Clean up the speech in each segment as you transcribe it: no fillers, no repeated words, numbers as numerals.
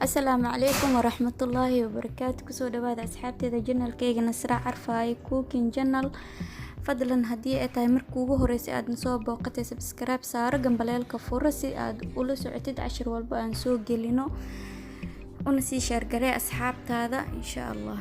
Asalaamu calaykum waraxmatullaahi wabarakaatu. Kusoo dhawaada asxaabteeda channelkeyga Nasra Carfaaye Cooking Channel. Fadlan haddii ay tahay markii ugu horeysay aad soo booqatay, subscribe saaro, gambaleelka furo si aad ula socotid cashir walba aan soo gelino, una sii share garee asxaabtaada, insha Allah.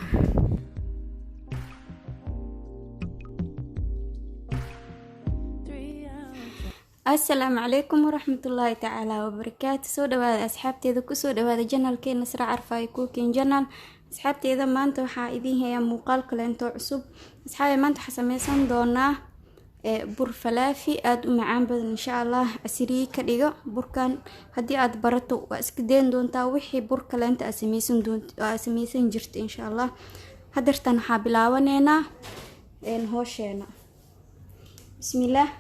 Asalaamu calaykum waraxmatullaahi tacaala wabarakaatu. Soo dhawaada asxaabteeda, kusoo dhawaada channelkeena Nasra Carfaaye Cooking Channel. Asxaabteeda, maanta waxaa idiin hayaa muuqaal kaleento cusub. Asxaabe, maanta waxaa sameysan doonaa bur falaafi aada u macaan badan, insha Allah. Casiriye ka dhigo burkan. Haddii aad barato, waa iska dayn doontaa wixii bur kaleenta aad sameysan doont aad sameysan jirta, insha Allah. Hadeertan waxaa bilaabaneynaa hoosheena. Bismillaah.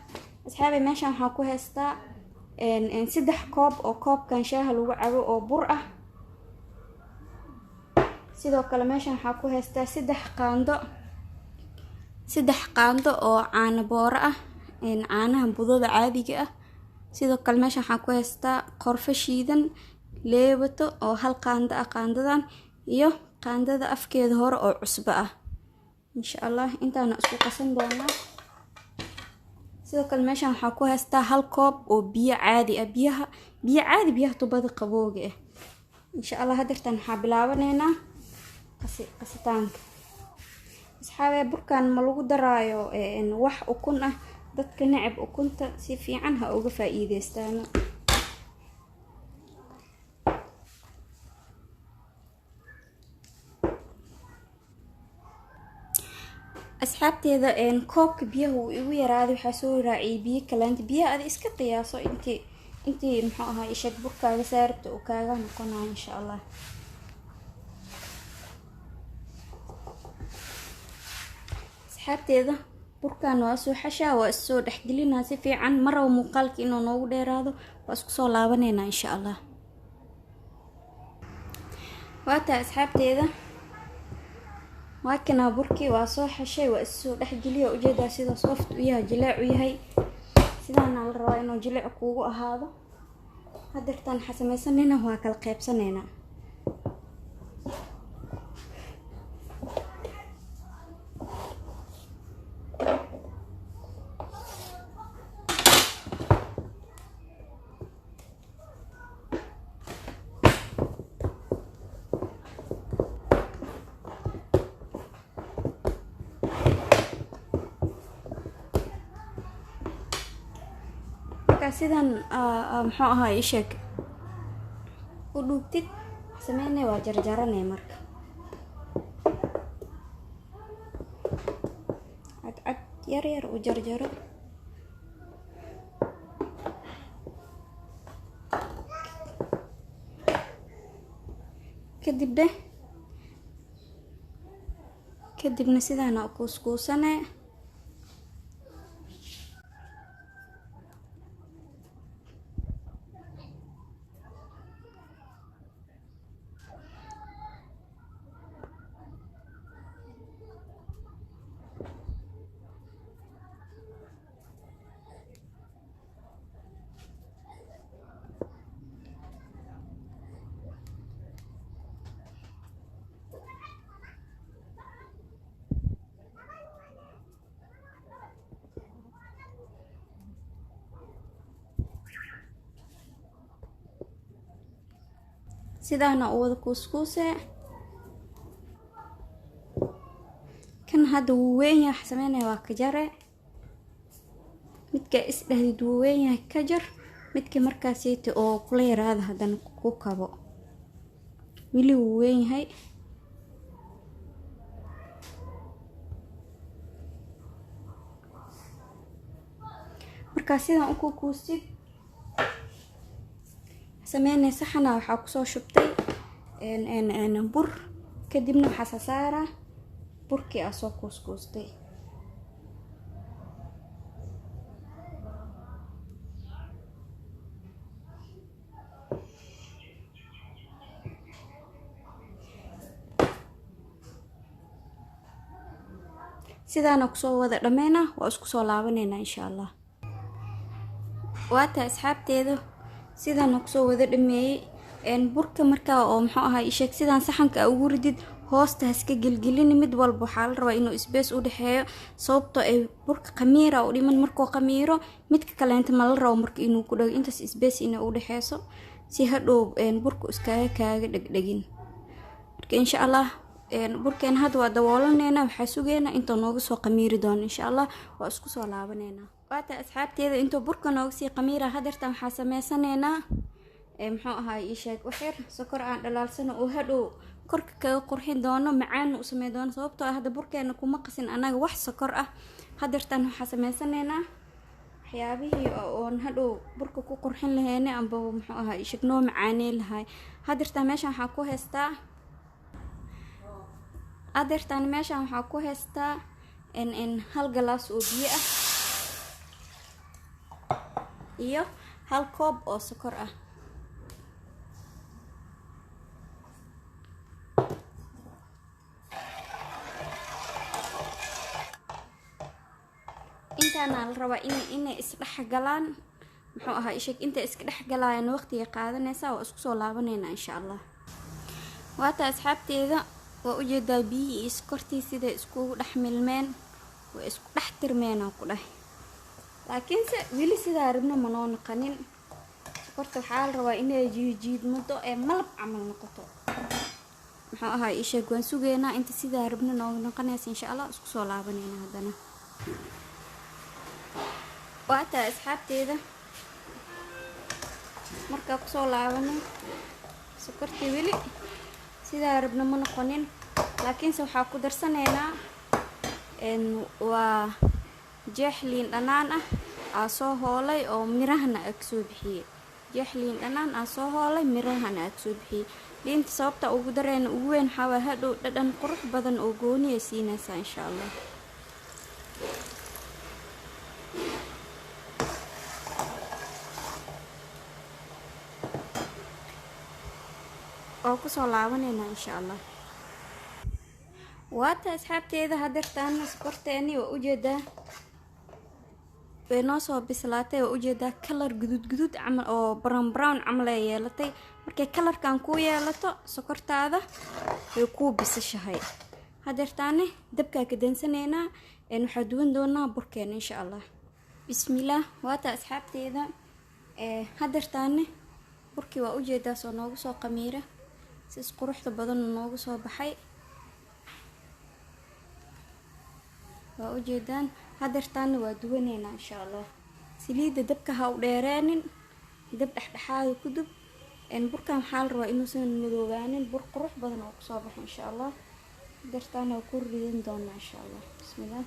Asxaabe, meeshan waxaa ku haystaa 3 koob oo koobkan shaaha lagu cabo oo bur ah. Sidoo kale meeshan waxaa ku haystaa 3 qaando, 3 qaando oo caano booro ah, caanaha budada caadiga ah. Sidoo kale meeshan waxaa ku haystaa qorfo shiidan, leebato oo hal qaando ah qaandadan, iyo qaandada afkeeda hore oo cusbo ah, insha Allah. Intaana isku qasan doonaa. Sidoo kale meeshan waxaa ku haystaa hal koob oo biyo caadi ah, biyaha biyo caadi, biyaha tubada qabooga ah, insha Allah. Hadeertan waxaa bilaabaneynaa qasitaanka. Asxaabe, burkan ma lagu daraayo wax ukun ah. Dadka necab ukunta si fiican ha uga faa-iideystaano. Asxaabteeda, koobka biyaha wuu igu yaraaday, waxaa soo raaciyay biyo kaleenta. Biyaha adi iska qiyaaso intii muxuu ahaa ishag burkaaga saarabta uu kaaga noqonayo, insha Allah. Asxaabteeda, burkan waa soo xashaa, waa issoo dhexgelinaa si fiican. Maraba muuqaalka inuu noogu dheeraado, waa isku soo laabaneynaa, insha Allah. Waataa asxaabteeda, waa kanaa burkii, waa soo xashay, waa issoo dhexgeliya. Ujeedaa sida soft u yahay, jileec u yahay. Sidaana la rabaa inuu jileec kuugu ahaado. Hadeertaan waxaa sameysanayna waa kala qeybsanaynaa. Markaa sidan muxuu ahaa isheeg u dhuubtid, sameynay waa jarjaranay. Marka cadcad yar yar u jarjaro. Kadib dheh, kadibna sidaana u kuuskuusane. Sidaana u wada kuuskuuse. Kan hadda wuu weyn yahay, wax sameynaya waa ka jare. Midka is dhahdid wuu weyn yahay ka jar, midka markaasiita oo kula yaraada haddana ku kabo. Weli wuu weyn yahay. Markaa sidaan u kukuusid sameynay, saxana waxaa kusoo shubtay bur, kadibna waxaa sasaaraa burkii aa soo kuuskuustay. Sidaana kusoo wada dhameyna, waa isku soo laabaneynaa, insha Allah. Waata asxaabteeda, sidaana kusoo wada dhameeyey. Burka markaa oo muxuu ahaa isheeg sidaan saxanka ugu ridid, hoosta haska gelgelin. Mid walba waxaa la rabaa inuu space u dhexeeyo, sababtoo ay burka khamiira u dhiman. Markuu khamiiro, midka kaleenta ma la rabo marka inuu ku dhago. Intaas space inay u dhexeyso si hadhow burka iskaga kaaga dhegdhegin. Marka insha Allah burkeena hadda waa daboolaneynaa, waxaa sugeynaa intuu nooga soo qamiiri doono. Insha Allah waa isku soo laabaneynaa. Waata asxaabteeda, intuu burka nooga sii qamiira, hadeertan waxaa sameysanaynaa muxuu ahaay isheeg waxyar sokor aan dhalaalsano oo hadhow korka kaga qurxin doono, macaana u sameyn doono, sababtoo ah hadda burkeena kuma qasin anaga wax sokor ah. Hadeertan waxaa sameysanaynaa waxyaabihii oon hadhow burka ku qurxin lahayne amba muxuu ahaa isheeg noo macaaney lahay. Hadeertan meeshan waxaa ku haystaa, hadeertan meeshan waxaa ku haystaa 1 galaas oo biyo ah iyo 1 koob oo sokor ah. Intaana la rabaa inay isdhex galaan, muxuu ahaa isheeg intay iska dhex galayaan waqtiga qaadanaysaa. Waa isku soo laabaneynaa insha Allah. Waata asxaabteeda, waa ujeedaa biyihii iyo sokortii siday iskugu dhex milmeen, way isku dhex tirmeen aan ku dhahay, laakiinse weli sidaa rabno ma noo naqanin. Sokorta waxaa la rabaa inay jiijiidmado ee malab camal noqoto. Muxuu ahaa isheeg waan sugeynaa inta sidaa rabno nooga noqonaysa. Insha Allah isku soo laabaneyna haddana. Waata asxaabteeda, markaa kusoo laabanay, sokortii weli sidaa rabno ma noqonin, laakiinse waxaa ku darsanaynaa waa jeex liin dhanaan ah aa soo hoolay oo mirahana aa kasoo bixiyey. Jeex liin dhanaan aa soo hoolay, mirahana aa kasoo bixiyey. Liinta sababta ugu dareyna ugu weyn waxaa waay hadhow dhadhan qurux badan oo gooni ay siinaysaa insha Allah. Oo kusoo laabaneynaa insha Allah. Waata asxaabteeda, hadeertaan sokorteeni waa ujeedaa way noo soo bislaatay. Waa ujeedaa kalar guduud guduud camal oo brown brown camal ay yeelatay. Markay kalarkan kuu yeelato, sokortaada way kuu bisashahay. Hadeertaane dabkaa ka dansaneynaa, waxaa duwan doonaa burkeena insha Allah. Bismillaah. Waata asxaabteeda, hadeertaane burkii waa ujeedaa soo noogu soo qamiira, sis quruxda badan noogu soo baxay, waa ujeedaan. Hadeertaana waa duwaneynaa insha Allah. Saliidda dabka ha u dheereenin, dab dhexdhexaada ku dub. Burkan waxaa la rabaa inuusan madoobaanin, bur qurux badan oo kusoo baxo insha Allah. Hadeertaana waa ku ridan doonaa insha Allah. Bismillaah.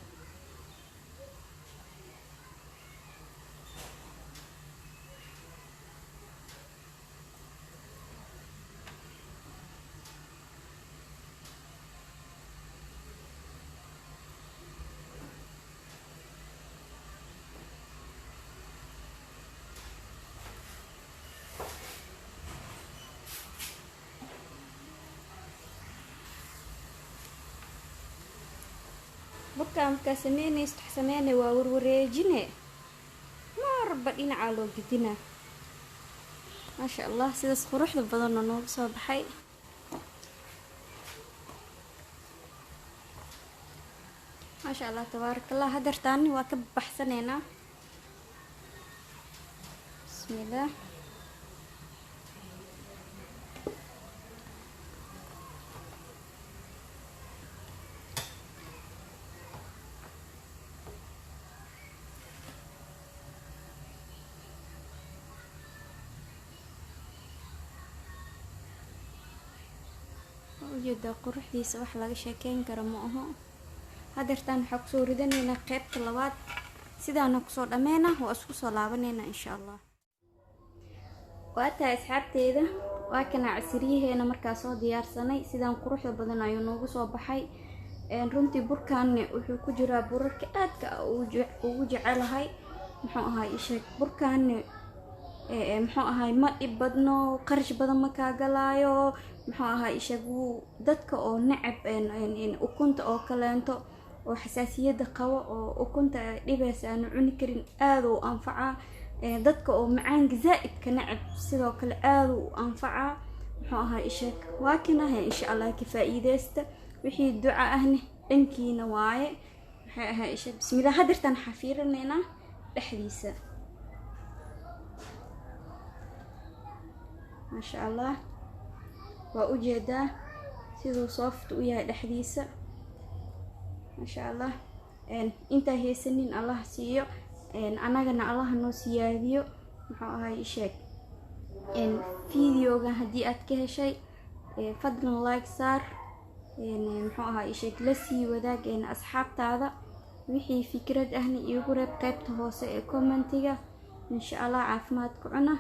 Burkaa markaa sameynaysid, wax sameynay waa warwareejine, marba dhinacaa loo gedinaa. Maasha Allah, sidaas quruxda badanoo noogu soo baxay. Maasha Allah, tabaaraka Allah. Hadeertaani waa ka baxsaneynaa. Bismillaah. Ujeedaa quruxdiisa, wax laga sheekeyn karo ma aho. Hadeertaan waxaa kusoo ridanaynaa qeybta labaad, sidaana kusoo dhameyna, waa isku soo laabaneynaa insha Allah. Waa tahay asxaabteeda, waa kana casiriyaheena markaa soo diyaarsanay, sidaan quruxda badan ayuu noogu soo baxay. Runtii burkaanne wuxuu ku jiraa burarka aadka ugu jecelahay. Muxuu ahaay isheeg burkaanne muxuu ahaay ma dhib badno, qarash badan ma kaa galaayo. Muxuu ahaay isheeg wuu dadka oo necab ukunta oo kaleento oo xasaasiyadda qabo oo ukunta dhibaysa aanu cuni karin, aada u anfacaa. Dadka oo macaanka zaa'idka necab sidoo kale aada u anfacaa. Muxuu ahaa isheeg, waa kanahe. Insha Allah ka faa'iideysta, wixii duca ahne dhankiina waaye. Maxay ahaa isheeg, bismillah. Hadirtan waxaa fiirinaynaa dhexdiisa. Maasha Allah, waa ujeedaa siduu soft u yahay dhexdiisa. Maasha Allah, intaa haysanin Allah siiyo, annagana Allah noo siyaadiyo. Muxuu ahay isheeg, videoga haddii aad ka heshay fadlan like saar, muxuu ahaa isheeg, la sii wadaag asxaabtaada. Wixii fikrad ahna iigu reeb qaybta hoose ee commentiga. Insha Allah caafimaadka cuna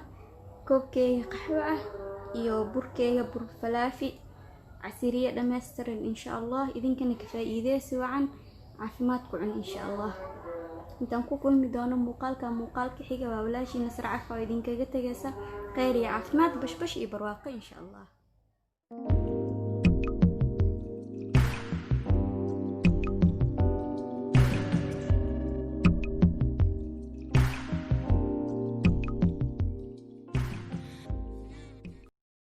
koobkeyga qaxwo ah iyo burkeyga bur falaafi casiriye dhammaystiran. Insha Allah idinkana ka faa'iideysi wacan, caafimaadku cun insha Allah. Intaan ku kulmi doono muuqaalka muuqaalka xiga, waa walaashii Nasr Carfa oo idinkaga tegaysa kheyr iyo caafimaad, bashbash iyo barwaaqo insha Allah.